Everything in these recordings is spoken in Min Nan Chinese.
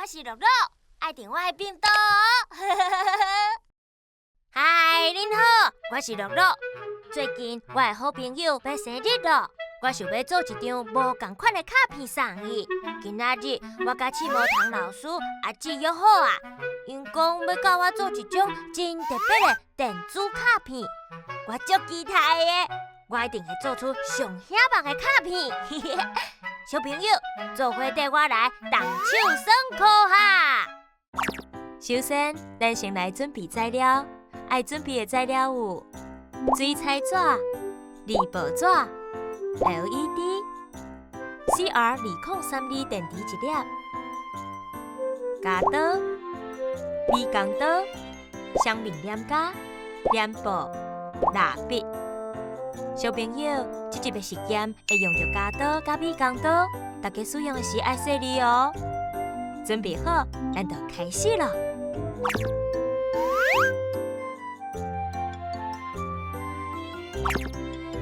我是樂樂，愛訂我的頻道哦。嗨，恁好，我是樂樂。最近我的好朋友欲生日囉，我想欲做一張無仝款的卡片送伊。今仔日我佮刺毛蟲老師阿姊約好啊，𪜶講欲教我做一張真特別的電子卡片，我足期待的。我一定會做出上顯目的卡片。小朋友，做伙綴我來動手算科學。首先，咱先來準備材料。愛準備的材料有：水彩紙、鋰箔紙、LED、CR 2032電池一粒、鉸刀、美工刀、雙面黏膠、黏布、蠟筆。小朋友，這集的實驗會用著鉸刀佮美工刀，大家使用的時愛細膩哦。準備好，咱就開始囉。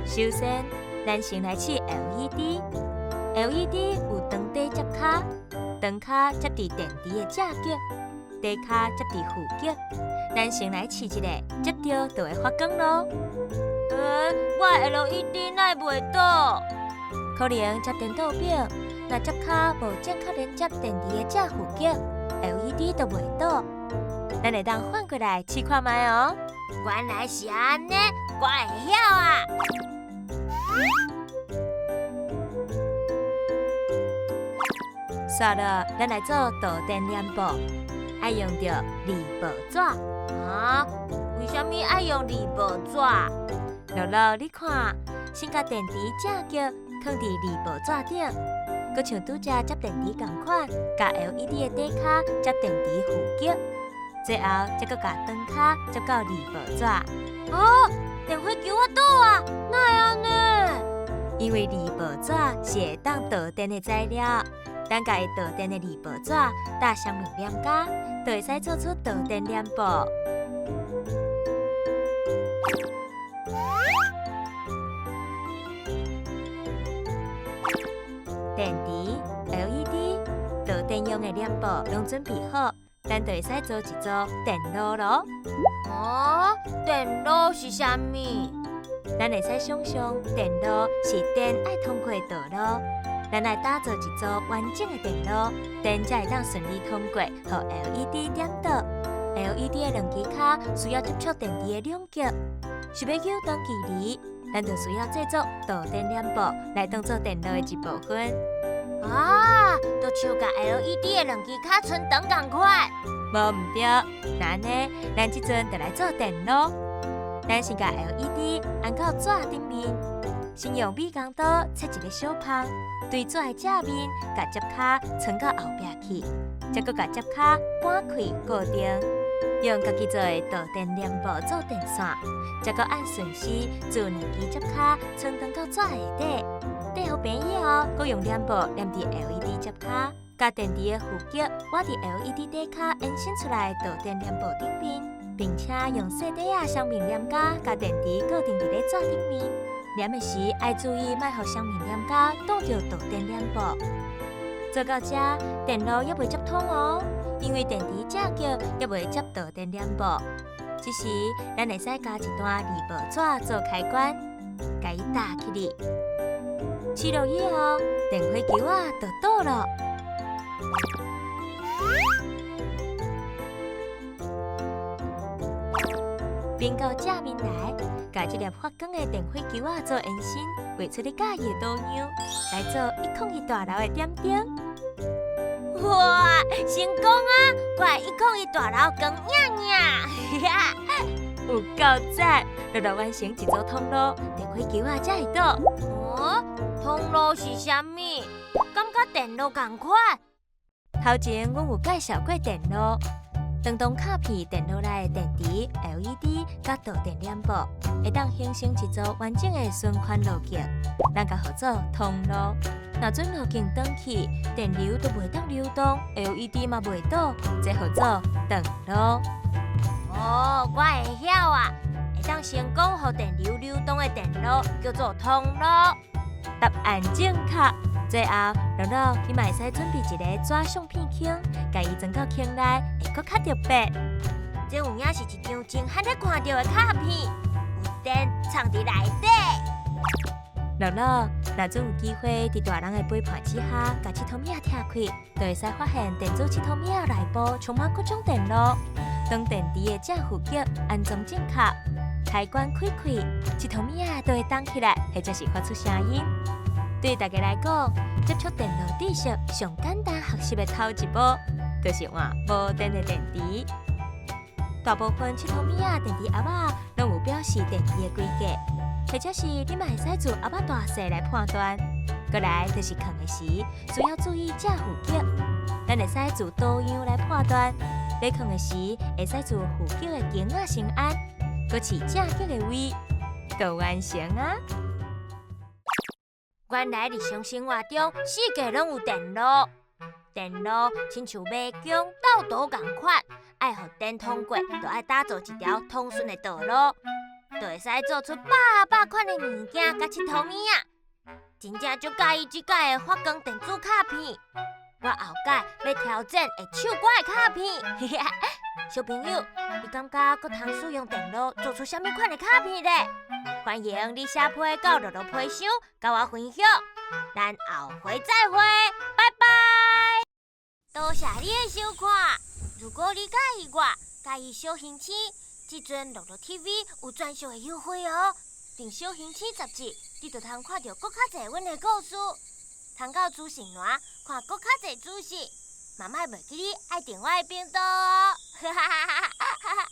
首先，咱先來試 LED。LED 有長短接跤，長跤接佇電池的正極，短跤接佇負極。咱先來試一下，接著就會發光囉。欸，我的 LED 哪會袂倒？可能接顛倒反，若接跤無正確連接電池的正負極，LED 就袂倒。咱會當反過來試看覓哦。原來是按呢，我會曉啊。煞落，咱來做導電黏布，愛用著鋰箔紙。啊？為啥物愛用鋰箔紙？樂樂，你看，先共電池正極囥佇鋰箔紙頂，閣像拄才接電池仝款，共 LED 的短跤接電池負極，最後才閣共長跤接到鋰箔紙。哦，電火球仔倒啊？哪會按呢？因為鋰箔紙是會當導電的材料，咱共會導電的鋰箔紙搭雙面黏膠，就會使做出導電黏布。電池、LED、導電用的黏布攏準備好，咱就會使做一組電路囉。哦，電路是啥物？咱會使想像電路是電愛通過的道路，咱愛打造一組完整的電路，電才會當順利通過，予 LED 點著。LED 的兩支跤需要接觸電池的兩極，想欲扭長距離，咱就需要製作導電黏布來當做電路的一部分。啊，就像共 LED 的兩支跤伸長仝款。無毋對，那按呢，咱這陣就來做電路。咱先共 LED 按到紙頂面，先用美工刀切一个小縫，對紙的正面共接跤藏到後壁去，再閣共接跤掰開固定，用家己做的導電黏布做電線，再閣按順序自兩支接跤藏長到紙下底，底予平以後，閣用黏布黏佇 LED 接跤，共電池的負極倚佇 LED 底跤延伸出來的導電黏布頂面。並且用細塊仔雙面黏膠共電池固定佇咧紙頂面。黏的時愛注意，莫予雙面黏膠擋著導電黏布。做到這，電路猶未接通哦，因為電池正極猶未接導電黏布。這時，咱會使加一段鋰箔紙做開關，共伊搭起來。試落以後，電火球仔就倒囉。變到正面來，共這粒發光的電火球仔做延伸，畫出你佮意的圖樣，來做101大樓的點燈。哇，成功啊！我的101大樓光影影，有夠讚！樂樂完成一組通路，電火球仔才會倒。哦，通路是啥物？敢佮電路仝款？頭前阮有介紹過電路。當當卡片電路內的電池、LED 佮導電黏布，會當形成一組完整的循環路徑，咱共號做通路。若準路徑斷去，電流就袂當流動，LED 嘛袂倒，這號做斷路。哦，我會曉啊，會當成功予電流流動的電路叫做通路。答案正確，最後，樂樂，你嘛會使準備一个紙相片框，共伊裝到框內，會閣較特別。這有影是一張真罕咧看著的卡片，有電藏佇內底。樂樂，若準有機會佇大人的陪伴之下，共𨑨迌物仔拆開，就會使發現電子𨑨迌物仔內部充滿各種電路。當電池的正負極安裝正確，開關開開，𨑨迌物仔就會動起來，或者是發出聲音。對大家來講，接觸電路知識上簡單學習的頭一步，就是換無電的電池。大部分𨑨迌物仔電池盒仔攏有標示電池的規格，或者是你嘛會使自盒仔大細來判斷。過來就是囥的時，需要注意正負極，咱會使自圖樣來判斷。咧囥的時，會使自負極的弓仔先按，閣試正極的位，就完成啊！原來日常生活中，四界攏有電路，電路親像迷宮鬥圖仝款，愛予電通過，就愛打造一條通順的道路，就會使做出百百款的物件佮𨑨迌物仔。真正足佮意這擺的發光電子卡片。我後擺欲挑戰會唱歌的卡片。小朋友，你感覺閣通使用電路做出啥物款的卡片咧？歡迎你寫批到樂樂批箱，佮我分享。咱後回再會，拜拜。多謝你的收看。如果你佮意我，佮意小星星，這陣樂樂 TV 有專屬的優惠哦。訂小星星雜誌，你就通看著閣較濟阮的故事。通到資訊欄看閣較濟資訊，嘛莫袂記得愛訂我的頻道哦。哈哈哈哈哈哈！